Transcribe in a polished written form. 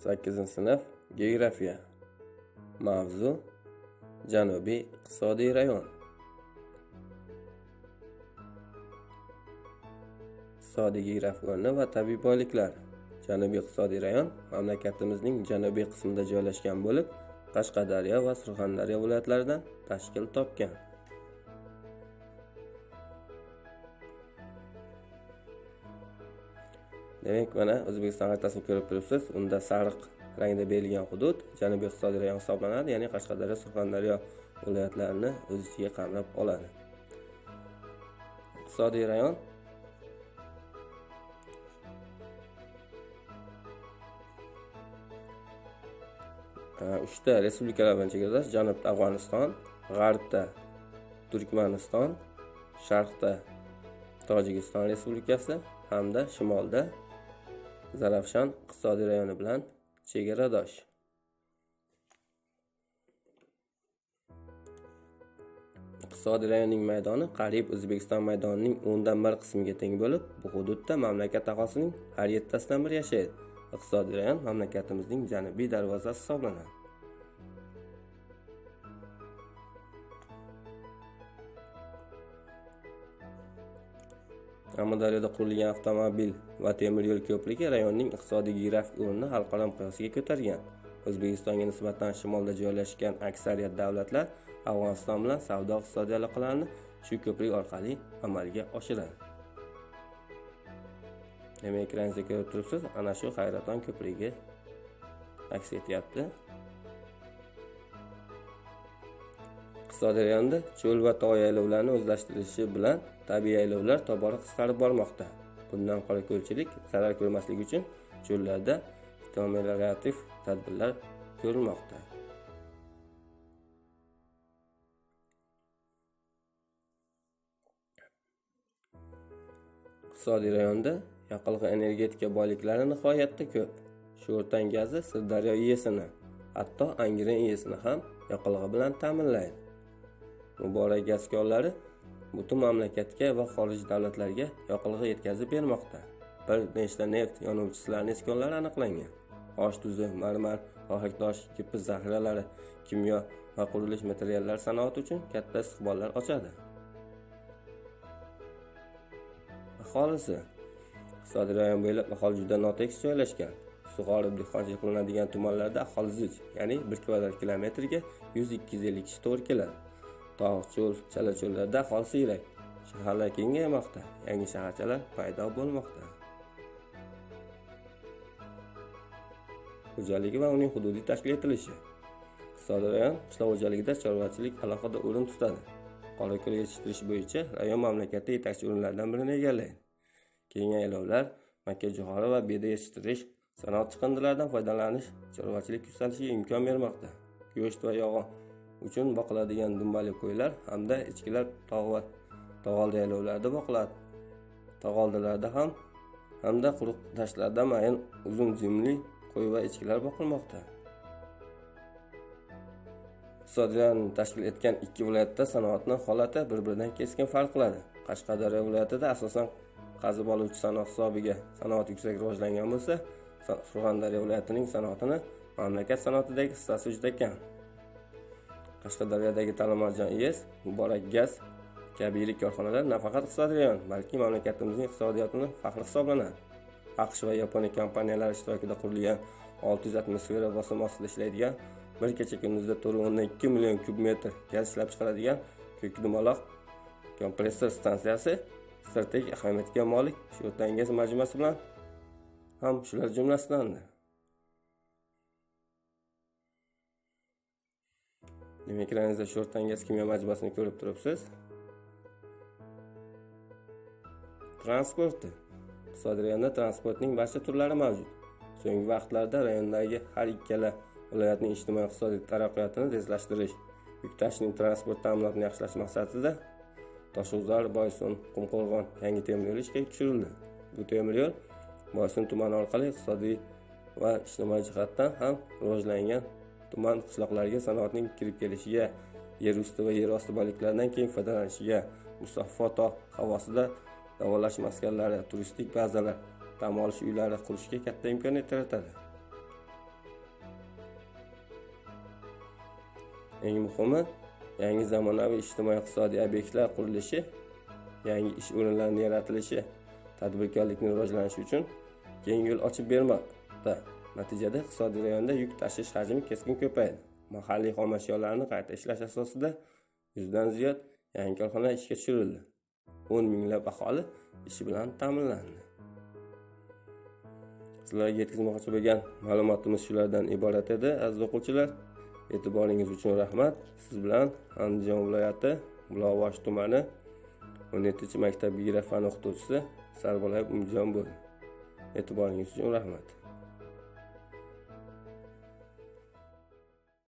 8-sinf geografiya. Mavzu: Janubiy iqtisodiy rayon. Iqtisodiy geografik o'rni va tabiiy boyliklar. Janubiy iqtisodiy rayon mamlakatimizning janubiy qismida joylashgan bo'lib, Qashqadaryo va Surxondaryo viloyatlaridan tashkil topgan. Demak, mana O'zbekiston xaritasini ko'rib turibsiz. Unda sariq rangda berilgan hudud Janubiy iqtisodiy rayon hisoblanadi, ya'ni Qashqadaryo, Surxondaryo viloyatlarini o'z ichiga qamrab oladi. Iqtisodiy rayon uchta respublikalar bilan chegaradosh: janubda Afg'oniston, g'arbda Turkmaniston, sharqda Tojikiston Respublikasi hamda shimolda Zarafshon iqtisodiy rayoni bilan chegaradosh. Iqtisodiy rayonning maydoni qariyb O'zbekiston maydonining 1/10 qismiga teng bo'lib, bu hududda mamlakat aholisining har 7tasidan biri yashaydi. Iqtisodiy rayon mamlakatimizning janubiy darvozasi hisoblanadi. Amudaryoda qurilgan avtomobil va temir yo'l ko'prigi rayonning iqtisodiy geografik o'rnini xalqaro miqyosga ko'targan. O'zbekistonga nisbatan shimolda joylashgan aksariyat davlatlar Afg'oniston bilan savdo-iqtisodiy aloqalarni shu ko'prik orqali amalga oshiradi. Demak, ekranda ko'rib turibsiz, ana shu Hayraton ko'prigi aks etyapti. Iqtisodiy rayonda cho'l va tog' yaylovlarini o'zlashtirishi bilan tabiiy yaylovlar tobora qisqarib bormoqda. Bundan qorako'lchilik zarar ko'rmasligi uchun cho'llarda fitomeliorativ tadbirlar ko'rilmoqda. Iqtisodiy rayonda yoqilg'i energetika boyliklari nihoyatda ko'p. Sho'rtan gazi Sirdaryo IESini, hatto Angren IESini ham yoqilg'i bilan ta'minlaydi. Muborak gaz konlari butun mamlakatga va xorij davlatlarga yoqilg'i yetkazib bermoqda. Bir nechta neft yonuvchisilarning konlari aniqlangan. Osh tuzi, marmar, ohaktosh, kipis zaxiralari, kimyo va qurilish materiallari sanoati uchun katta istiqbollar ochadi. Aholisi: iqtisodiy rayon bo'ylab aholi juda notekis joylashgan. Sug'orib dehqonchilik qilinadigan tumanlarda aholi zich, ya'ni 1 kvadrat kilometrga 100-250 kishi to'g'ri keladi. Tog', cho'l, chala cho'llarda aholi siyrak. Shaharlar kengaymoqda, yangi shaharchalar paydo bo'lmoqda. Xo'jaligi va uning hududiy tashkil etilishi. Iqtisodiy rayon qishloq xo'jaligida chorvachilik alohida o'rin tutadi. Qorako'l yetishtirish bo'yicha rayon mamlakatda yetakchi o'rinlardan birini egallaydi. Keng yaylovlar, makkajo'xori va beda yetishtirish, sanoat chiqindilaridan foydalanish chorvachilik yuksalishiga imkon bermoqda. Go'sht va yog' uchun boqiladigan dumbali qo'ylar hamda echkilar tog' va tog'oldi yaylovlarda boqiladi. Tog'oldilarda hamda quruq dashtlarda mayin uzun jimli qo'y va echkilar boqilmoqda. Iqtisodiy rayonni tashkil etgan ikki viloyatda sanoatning holati bir-biridan keskin farq qiladi. Qashqadaryo viloyatida asosan qazib oluvchi sanoat hisobiga sanoat yuksak rivojlangan bo'lsa, Surxondaryo viloyatining sanoatini mamlakat sanoatidagi hissasi juda kam. Qashqadaryodagi Talimarjon IES, Muborak gaz kabi yirik korxonalar nafaqat iqtisodiy rayon, balki mamlakatimizning iqtisodiyotini faxri hisoblanadi. AQSh va Yaponiya kompaniyalari ishtirokida qurilgan 600 atmosfera bosim ostida ishlaydigan, bir kecha kunduzda 4.2 million kub metr gaz ishlab chiqaradigan Ko'kdumaloq kompressor stansiyasi strategik ahamiyatga molik Sho'rtan gaz majmuasi bilan ham shular jumlasidandir. Demak, ekraningizda Sho'rtan gaz kimyo majmuasini ko'rib turibsiz. Transporti. Iqtisodiy rayonda transportning barcha turlari mavjud. So'nggi vaqtlarda rayondagi har ikkala viloyatning ijtimoiy-iqtisodiy taraqqiyotini tezlashtirish, yuk tashining transport ta'minotini yaxshilash maqsadida Toshg'uzar, Boysun, Qumqo'rg'on yangi temir yo'li ishga tushirildi. Bu temir yo'l Boysun tumani orqali iqtisodiy va ijtimoiy jihatdan ham rivojlangan tuman qishloqlariga sanoatning kirib kelishiga, yer usti va yer osti boyliklaridan keng foydalanishiga, musaffo tog' havosida davolash maskanlari, turistik bazalar, dam olish uylari qurishga katta imkoniyat yaratadi. Eng muhimi, yangi zamonaviy ijtimoiy-iqtisodiy obyektlar qurilishi, yangi ish o'rinlarining yaratilishi tadbirkorlikning rivojlanishi uchun keng yo'l ochib bermoqda. Natijada iqtisodiy rayonda yuk tashish hajmi keskin ko'paydi. Mahalliy xomashyolarni qayta ishlash asosida 100 dan ziyod yangi korxona ishga tushirildi. 10 minglab aholi ish bilan ta'minlandi. Sizlarga yetkazmoqchi bo'lgan ma'lumotimiz shulardan iborat edi, aziz o'quvchilar. E'tiboringiz uchun rahmat. Siz bilan Andijon viloyati Buloqboshi tumani 17-maktab geografiya fani o'qituvchisi Sarbolayev Umidjon bo'ldi. E'tiboringiz uchun rahmat.